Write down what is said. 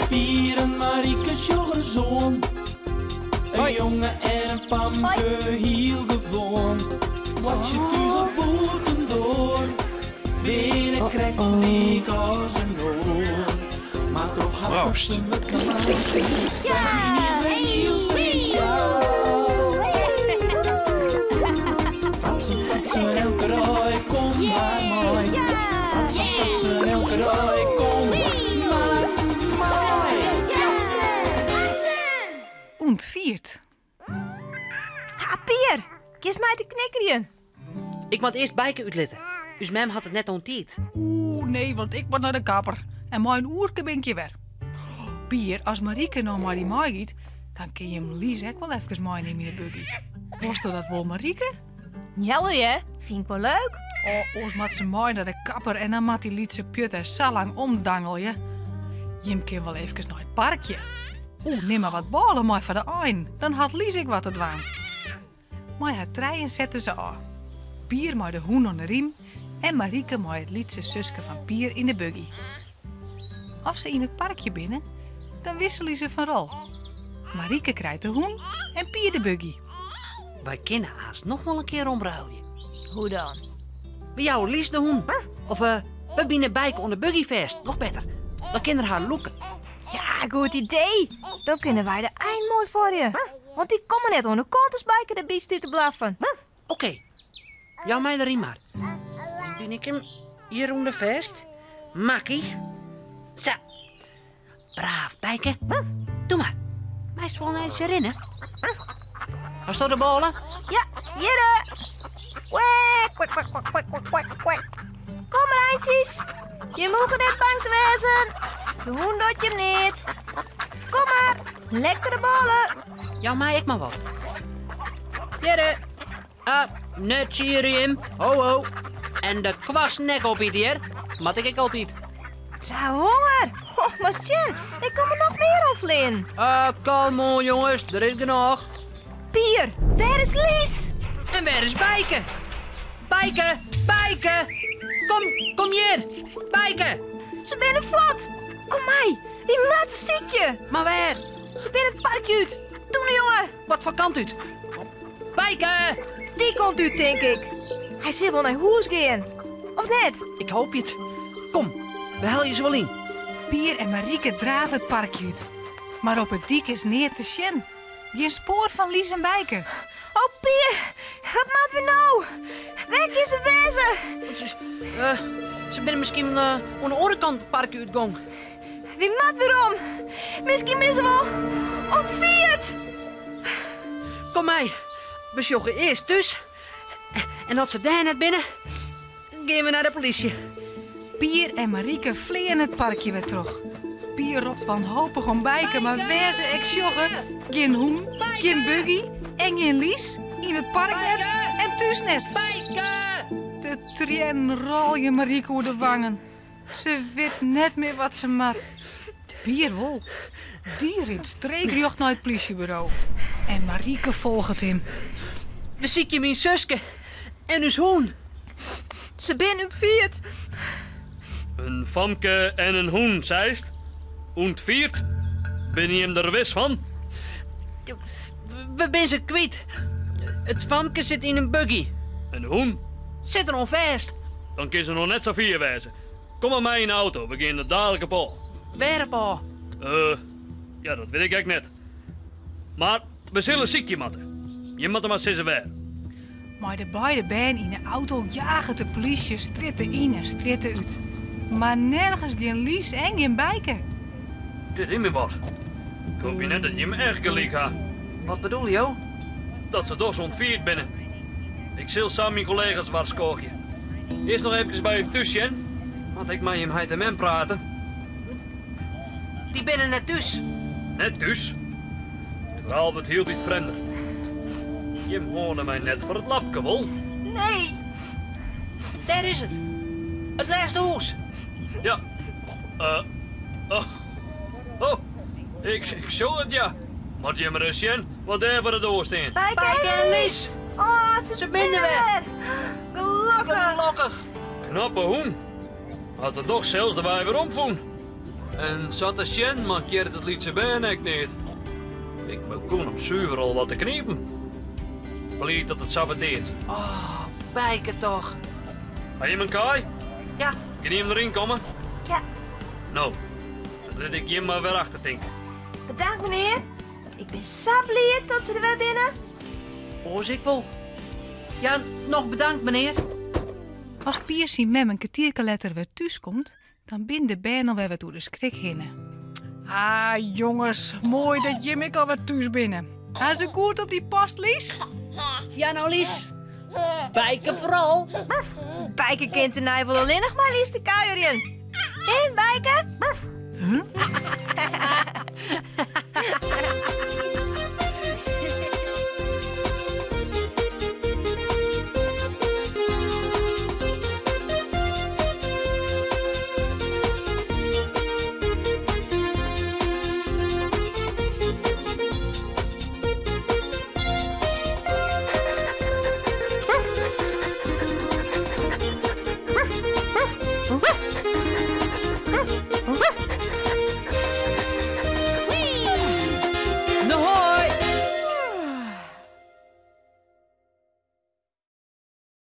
Pier en Marieke sjoch ris oan. In jonge en in famke, hiel gewoan. Boartsje thús of bûtendoar, binne krekt lyk as in oar. Mar troch har Proost. fratsen wurdt Katrien is wer hiel spesjaal. Fratsen, fratsen, elke dei, kom mar mei. Fratsen, fratsen, elke dei, kom mar mei. Untfierd. Ha, Pier, giest mei te knikkerjen? Ik moat earst Bijke útlitte. Us mem hat it net oan tiid. Oeh, nee, want ik moat nei de kapper. En mei in oerke bin ik hjir wer. Pier, as Marieke no mei dy meigiet, dan kin jim Lies ek wol efkes meinimme yn de buggy. Wolsto dat wol, Marieke? Jawol hear, fyn ik wol leuk. Oh, oars moat se mei nei de kapper en dan moat dy lytse pjut der sa lang omdangelje. Jim kin wol efkes nei it parkje. Oeh, nim mar wat bôle mei foar de ein, dan hat Lies ek wat te dwaan. Mei har trijen sette se ôf. Pier mei de hûn oan de rym en Marieke mei it lytse suske fan Pier yn de buggy. As se yn it parkje binne, dan wisselje se fan rol. Marieke krijt de hûn en Pier de buggy. Wy kinne aanst noch wol in kear omruilje. Hoe dan? We jouwe Lies de hûn. Of we bine Bijke oan de buggy fêst, noch better. Dan kin er har lûke. Ja, goed idee. Dan kinne wy de ein moai foarje. Want dy komme net oan de kant as Bijke derby stiet te blaffen. Oké, jou my de rym mar. Dan bin ik him hjir ûnder fêst. Makkie. Sa. Braaf, Bijke. Doe mar. Meist wol in eintsje rinne. Hasto de bôle? Ja, hjirre. Kwek, kwek, kwek, kwek, kwek, kwek, kwek, kwek. Kom mar, eintsjes. Je mogen net bang te wêzen. De hûn docht jim neat. Kom mar, lekkere bôle. Jou my ek mar wat. Hjirre. Uh, net siere jim. Ho, ho. En de kwasten ek opite, hear. Moat ik ek altyd. Sa honger. Oh, mar sjen, der komme noch mear oanfleanen. Uh, kalm oan, jonges. Der is genôch. Pier, wêr is Lies? En wêr is Bijke? Bijke, Bijke! Kom, kom hjir! Bijke! Se binne fuort! Kom mei, wy moatte sykje! Mar wêr? Se binne it parkje út. Doe no, jonge! Wat foar kant út? Bijke! Dy kant út, tink ik. Hy sil wol nei hûs gean. Of net? Ik hoopje it. Kom, we helje se wol yn. Pier en Marieke drave it parkje út. Mar op 'e dyk is neat te sjen. Gjin spoar fan Lies en Bijke. Oh Pier, wat moatte we no? Wêr kin se wêze? Eh, se binne miskien eh, oan de oare kant it parkje útgong. Wy moatte werom. Miskien binne se wol ûntfierd. Kom mei, we sjogge earst thús. En as se dêr net binne, gean we nei de polysje. Pier en Marieke fleane it parkje wer troch. Pier ropt wanhopich om Bijke, mar wêr se ek sjogge, gjin hûn, gjin buggy en gjin Lies, yn it park net en thús net. De triennen rôlje Marieke oer de wangen. Se wit net mear wat se moat. Pier wol. Dy rint streekrjocht nei it plysjeburo. En Marieke folget him. We sykje myn suske en ús hûn. Se binne ûntfierd. In famke en in hûn, seist? Ûntfierd? Binne jim der wis fan? We binne se kwyt. It famke sit yn in buggy. En de hûn? Sit der oan fêst. Dan kin se noch net sa fier wêze. Kom mar mei yn de auto, we gean der dalik op ôf. Wêr op ôf? Eh, ja, dat wit ik ek net. Mar we sille sykje moatte. Jim moatte mar sizze wêr. Mei de beide bern yn de auto jaget de plysje strjitte yn en strjitte út. Mar nergens gjin Lies en gjin Bijke. Dit is my wat. Ik hoopje net dat jim echt gelyk ha. Wat bedoele jo? Dat se dochs ûntfierd binne. Ik sil sa myn kollega's warskôgje. Earst noch efkes by jim thús sjen. Moat ik mei jim heit en mem prate. Dy binne net thús. Net thús? It ferhaal wurdt hieltyd frjemder. Jim hâlde my net foar it lapke, wol? Nee. Dêr is it. It lêste hûs. Ja. Uh, oh. Oh. Ik, ik sjoch it, ja. Moat jim ris sjen wat dêr foar de doar stean. Bijke en Lies. Oh, se, se binne der wer. Gelokkich. Gelokkich. Knappe hûn. Hat er dochs sels de wei werom fûn. En sa te sjen mankearret it lytse bern ek neat. Ik begûn him suver al wat te knipen. Bliid dat it sa beteart. Oh, Bijke toch. Ha jim in kaai? Ja. Kin jim deryn komme? Ja. No, dan lit ik jim mar wer achtertinke. Bedankt menear. Ik bin sa bliid dat se der wer binne. Oars ik wol. Ja, noch bedankt menear. As Pier syn mem in kertierke letter wer thús komt, dan binne de bern alwer wat oer de skrik hinne. Ah, jonges, moai dat jim ek alwer thús binne. Ha se goed op dy past, Lies? Ja, no Lies. Bijke foaral. Bijke kin tenei wol allinnich mei Lies te kuierjen. Hin, Bijke? Huh?